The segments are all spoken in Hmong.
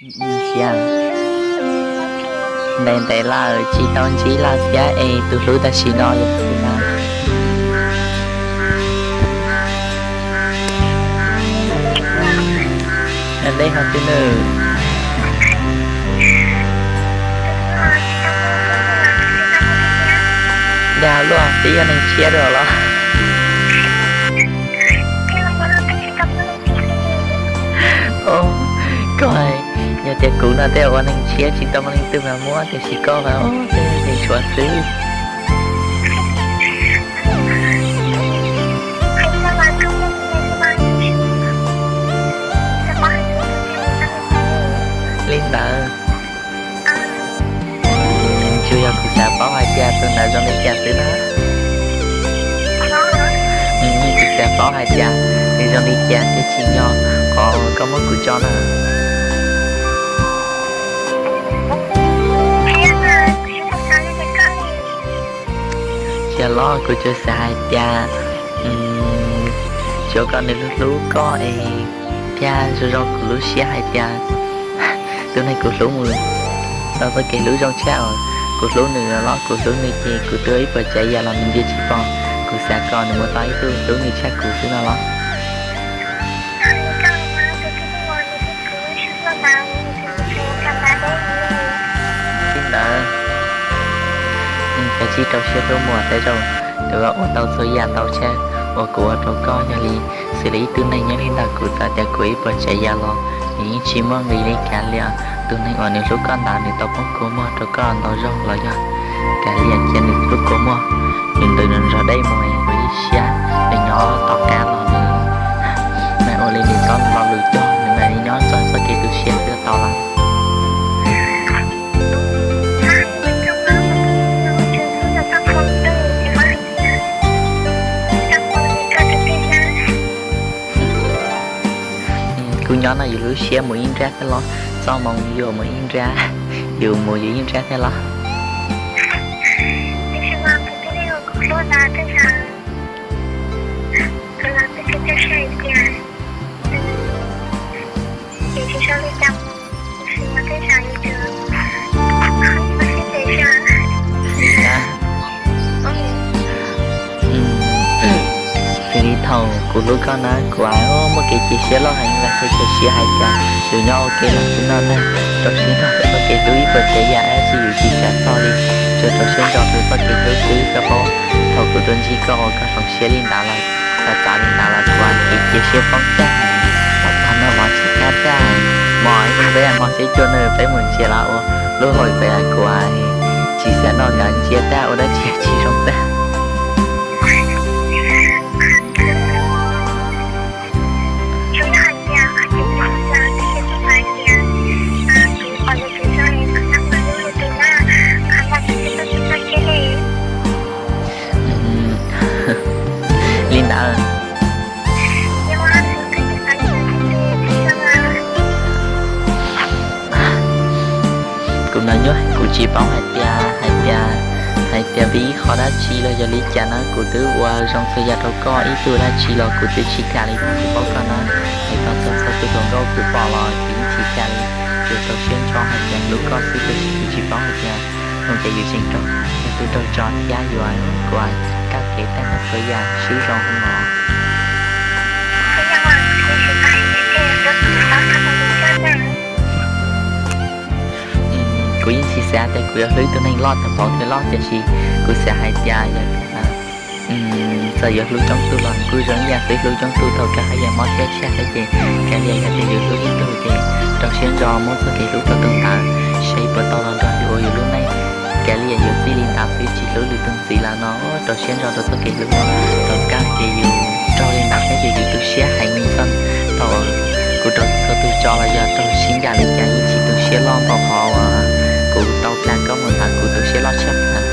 Siab ntev ntev lawm tsis tau ntsib lawm thiab es tus hlub tam sim no yog tus twg na? Dej ho twg nws? Dag luaj, twb yog neeg tshiab dua los? Koj, yog tias kuv no tej ua neeg tshiab tsis tau muaj leej twg mas muab, tiam sis koj mas tej neeg tshuav xwb. Li ntawd, tsuas yog kuv xav paub hais tias tus ntawd zoo li cas xwb na. Kuv xav paub hais tias nws zoo li cas thiab tsim nyog qhov koj muab kuv tso na. Tsis los, kuv tsuas xav hais tias xyov koj nws hlub hlub koj es thiab zoo zoo kuv lub siab hais tias tus neeg kuv hlub mus tau txoj kev hlub zoo tshaj os. Kuv hlub nws los kuv hlub nws ces kuv twb ib puas tsav yam los nws ntsia tsis pom. Kuv xav kom nws mus tau ib tug hlub nws tshaj kuv xwb no los. Li ntawd, koj cia li rau siab hlub mus tej zaum nws ua tau txhua yam ntau tshaj uas kuv ua rau koj. Yog li xws li ib tug neeg nyob li ntawm kuv, txawm tias kuv ib puas tsav yam los nws yeej tsis muaj nqis li. Kav liam, tus neeg uas nws hlub koj ntawd nws tau poob kua muag rau koj ntau zaug los yog kav liam cia nws hlub kua muag, nws ntws nws zog dej mus, nws ib siab nws nyob tom qab los nws mas ua li nws txoj lo lus cog, nws mam li nyob txog txoj kev tu siab xwb tau lawm. Kuv nyob no yus lub siab mus ib nrab thiab los, txoj moo yuav mus ib nrab, yus mus yus ib nrab thiab los. Xws li thaum kuv hlub koj na, kuv muaj kev cia siab loj heev, lam cia siab hais tias yus nyob ua ke los xwb no ntag. Rau siab ntso rau txoj kev hlub ib puas tsav yam dab tsi yus tsis xav txog li, tsuas rau siab ntso rau txoj kev hlub xwb. Koj paub, thaum kuv tuaj ntsib koj uas koj hloov siab li ntawd los, xav txav li ntawd los kuv kev cia siab poob tag, los txog no mov tsis qab tag, mov ib peb mov xib cuag nws peb mus ntsia los ua lub hauj pem kuv tsis xav noj, nkawd ntsia tag ua dab tsi tsis zoo tag. Li ntawd, kuv hnov nyob kuv tsis paub hais tias, hais tias, hais tias vim qhov dab tsi los yog li cas na, kuv twb ua zoo txhua yam rau koj, ib tug dab tsi los kuv twb tsis kam li. Kuv paub koj na, hais txog txog txog tus hluas nkauj kuv pom los kuv yeej tsis kam li, tsuas rau siab ntso hais tias hlub koj xwb, tab sis kuv tsis paub hais tias hnub ces yus tseem raug yog tus raug tso thiab yuav kuv kaj kev tag nrho txhua yam swb zoo no. Kuv yeej tsis xav tias kuv yuav hlub tus neeg loj tag npaum thiab los, tiam sis kuv xav hais tias yog txawm yuav hlub coob tug los kuj zoo ib yam xwb, hlub coob tug thaum kawg haj yam mob siab tshaj thiab ces kav liam yog tias yus hlub ib tug ces rau siab ntso muab txoj kev hlub rau tus ntawd, saib puas tau los nrog yus ua yus lub neej. Kav liam yuav txij li ntawd xwb tsis hlub lwm tus ntxiv lawm no, rau siab ntso rau txoj kev hlub no, rau kab ces yus raug li ntawd thiab ces yus tu siab heev li xwb. Thaum kuv raug txhua tus tso los yog raug sib ncaim li cas yeej tsis tu siab loj npaum qhov uas kuv tau plam koj mus ntawd kuv tu siab loj tshaj plaws.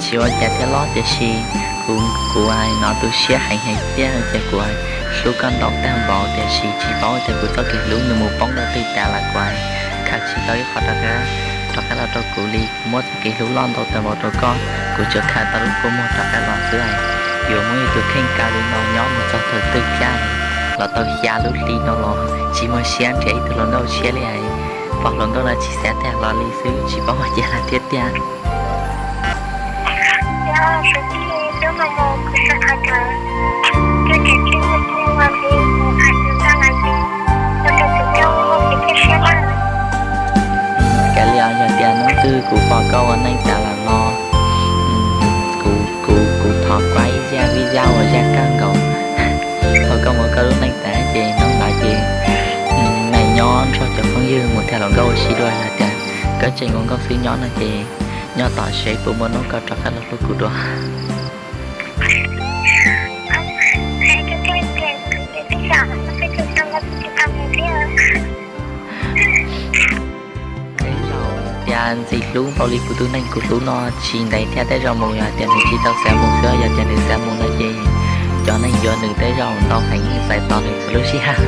Tsis ua cas thiab los, tiam sis kuv, kuv hais no tu siab heev heev thiab ces kuv hlub koj ntau tag npaum tiam sis tsis paub tias kuv txoj kev hlub nws mus poob rau twg tas lawm kuv tau ib qho rov qab, rov qab los rau kuv li. Kuv muab txoj kev hlub loj ntau tau npaum rau koj, kuv tsuas khaws tau lub kua muag rov qab los xwb. Yuav muab ib tug kheej kaw li no nyob mus txog thaum twg thiab? Los tau xya lub hli no los tsis muaj siab nrhiav ib tug hluas nkauj tshiab li. Pom hluas nkauj no tsis xav tag los li xwb, tsis paub ua cas li thiab tiag. Kav liam, yog tias hnub twg kuv pom koj ua neej tas lawm no, kuv, kuv, kuv thov kuaj ib zaj vij zaj uas zaj kawg nkaus. Thaum koj mus koj lub neej tas ces hnub ntawd ces mam nyob nrog cov phooj ywg mus tham hluas nkauj ua si dua. Yog tias koj tseem ua nkauj xwb nyob no ces nyob tos seb puas muaj hnub koj rov qab los hlub kuv dua. Tej zaum tias ntxim hlub npaum li kuv tus neeg kuv hlub no tsis ntev thiab tej zaum mus, yog tias nws tsis tau xav mus xwb. Yog tias nws xav mus no ces cov neeg yuav nws tej zaum ntau heev, yeej txais tos nws txhua lub sij hawm.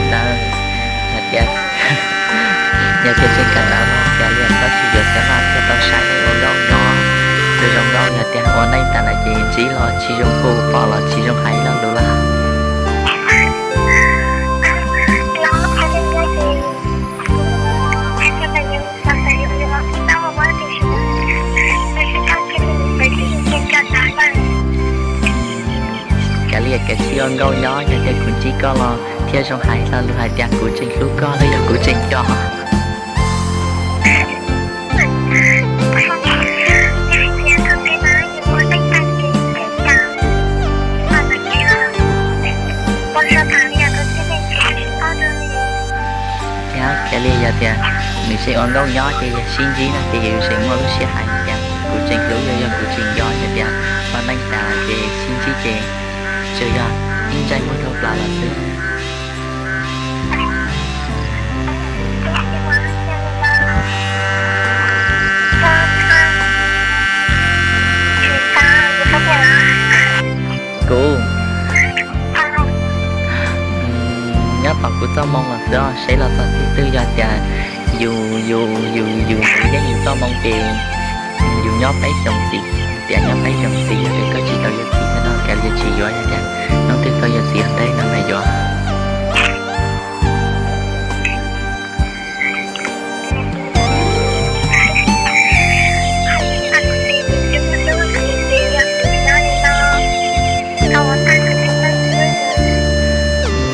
Ntawd, yog tias, yog tias tseem kawm ntawv no ces li koj tsis yuav xav mas thiaj tau saib ua nkauj nyob. Tus zoo nkauj yog tias ua neej tas lawm ces ntsib los tsis zoo hu, pom los tsis zoo hais lo lus lawm. Kav liam, kav tsij ua nkauj nyob, yog tias kuv ntsib koj los thiaj zoo hais lo lus hais tias kuv tseem hlub koj los yog kuv tseem nco. Thiab kav liam, yog tias nws tseem ua nkauj nyob ces yog sib ntsib no ces yus tseem muaj lub siab hais tias kuv tseem hlub los yog kuv tseem nco, yog tias ua neej tas ces sib ntsib ces tsuas yog ib ntsais muag dhau plaws los xwb. Kuv nyob tos kuv txoj moo los xwb, seb los txog thaum twg. Yog tias yus, yus, yus, yus yeej yus txoj moo ces yus nyob peb xyoos ntxiv. Tias nyob peb xyoos ntxiv, yog tias koj tsis tau yuav txiv no, kav liam tsis yuav, yog tias hnub twg koj yuav txiv ua ntej no mas yuav.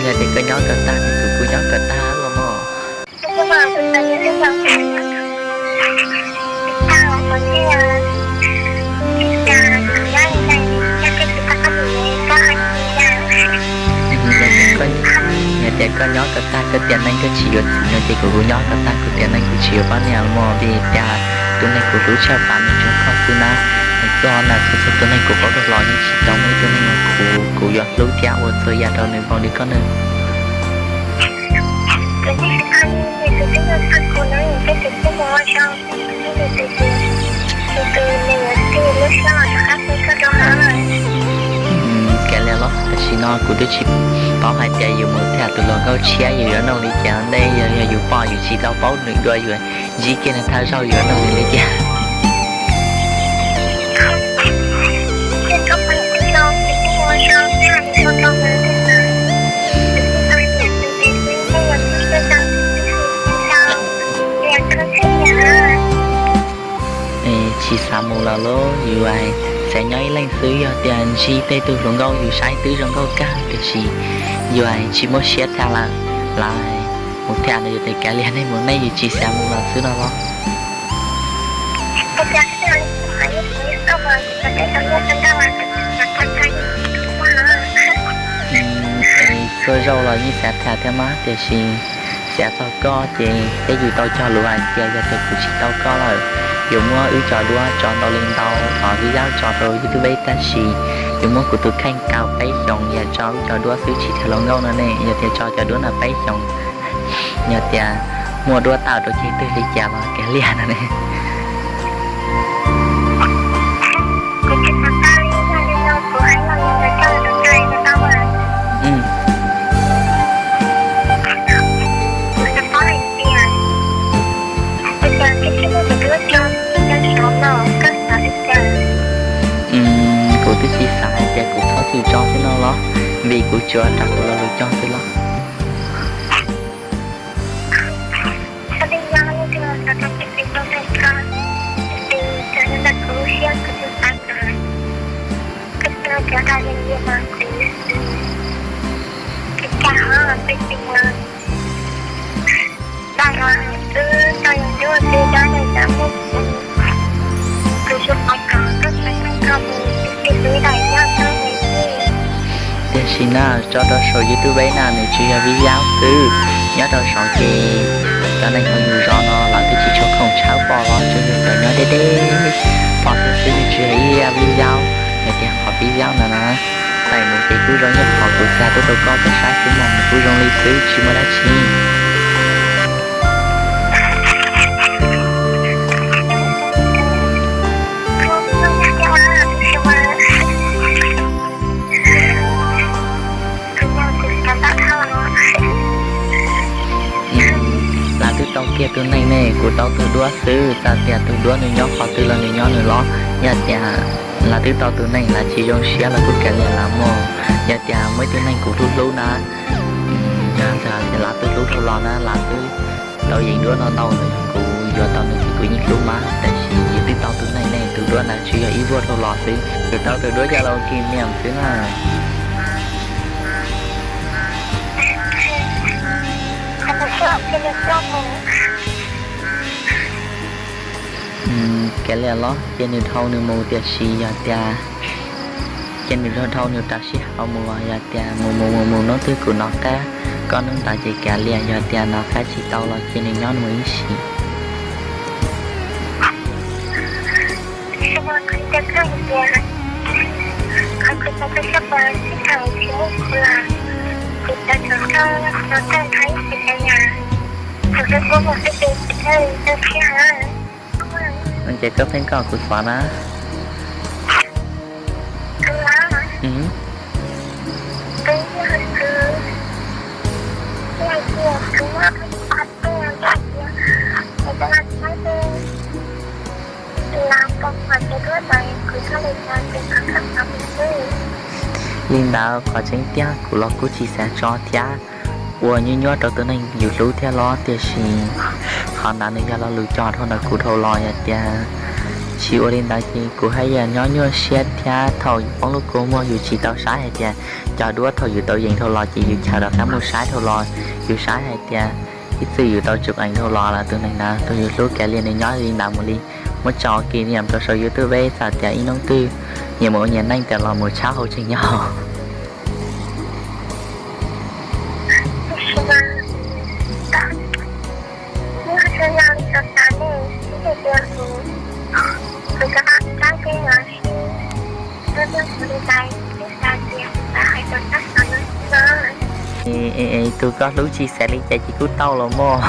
Yog tias koj nyob kom tag, kuv kuj nyob kom tag los mas. Yog tias koj nyob kom tag koj tiam neej koj tsis yuav txiv no ces kuv kuj nyob kom tag kuv tiam neej kuv tsis yuav poj niam mog, vim tias tus neeg kuv hlub tshaj plaws nws tsuas koj xwb na. Nws txog na, txhua txhua tus neeg kuv paub tau los yeej tsis tau muaj ib tug neeg uas kuv, kuv yuav hlub thiab ua txhua yam rau nws npaum li koj nws. Kav liam los, tam sim no kuv twb tsis paub hais tias yus mus tham tus hluas nkauj tshiab yus yuav nug li cas ntej, yog, yog yus pom yus tsis tau paub nws dua yus ntsib kiag nws thawj zaug yus yuav nug nws li cas. Tsis xav mus los lauj, yus xav nyob ib leeg xwb, yog tias ntsib tej tug hluas nkauj yus saib twb zoo nkauj kawg tiam sis yus tsis muaj siab tham lawm, lawv mus tham no yus tias kav liam nej mus nej, yus tsis xav mus los xwb no los. Txhua zaus los yeej xav tham thiab mas tiam sis xav txog koj ces peb yus tau cog lus hais tias yog tias kuv tsis tau koj lawm, yuav muab wb cov duab tso ntau li ntau, thov vij zaj tso rau YouTube tab sis yuav muab kuv tus kheej kaw peb xyoos yam tso wb cov duab xwb tsis tham hluas nkauj no ne. Yog tias tso cov duab no peb xyoos, yog tias Muaj duab tawm rau ceg twg li cas los kav liam no ne. Kuv twb tsis xav hais tias kuv txhob txwm tso xwb no los, vim kuv tsuas rau kuv lo lus cog xwb los. Tiam sis na, tso rau saum YouTube na nws tsis yog video xwb. Nyob rau saud ces cov neeg hauv yus zos no lawv twb tsis tshua khoom tshawb pom los tsuas yog cov nyob deb deb pom thiab xwb, nws tsis yog ib video. Yog tias qhov video ntawd na, thaum mus ces kuj zoo nyob qhov kuv xa tuaj rau koj koj saib xwb mas nws kuj zoo li xwb tsis muaj dab tsi. Lawv twb tau kiag tus neeg ne, kuv tau tus duab xwb, txawm tias tus duab nws nyob qhov twg los nws nyob nws los. Yog tias lawv twb tau tus neeg lawv tsis zoo siab los kuj kav liam lawv mog. Yog tias muaj ib tug neeg kuv hlub hlub na, yog tias lawv twb hlub dhau los na, lawv twb tau yeem duab no ntau lawm, kuv yuav tau nws ces kuv yeej hlub mas, tab sis yus twb tau tus neeg ne, tus duab ntawd tsis yog ib vuag dhau los xwb, kuv tau tus duab coj los ua kis niam xwb na. Kav liam los cia nws dhau nws mus, tiam sis yog tias cia nws dhau dhau nws rau sij hawm mus, yog tias mus mus mus mus hnub twg kuv nov qab, koj hnub ntawd ces kav liam, yog tias nov qab tsis tau los cia nws nyob nws mus ib sim. Ces koj pheej kom kuv xav na. Li ntawd qhov tseeb tiag kuv los kuj tsis xav tso thiab, ua nyuaj nyuaj rau tus neeg yus hlub thiab los, tiam sis qhov ntawd nws yog lo lus cog dhau ntawm kuv dhau los, yog tias tsis ua li ntawd ces kuv haj yam nyob nyuaj siab thiab. Thaum yus poob lub kua muag yus tsis tau saib hais tias cov duab thaum yus tau yeem dhau los ces yus chaws rov qab mus saib dhau los, yus saib hais tias ib txwm yus tau tsum eev dhau los lawm, tus neeg ntawd tus yus hlub kav liam nws nyob li ntawd mus li. Muab tso kis niam rau saum YouTube, txawm tias ib hnub twg nyias mus ua nyias neej tas los mus tshab hauv tseem nyob. Tus koj hlub tsis xav li cas ces kuj tau los mog.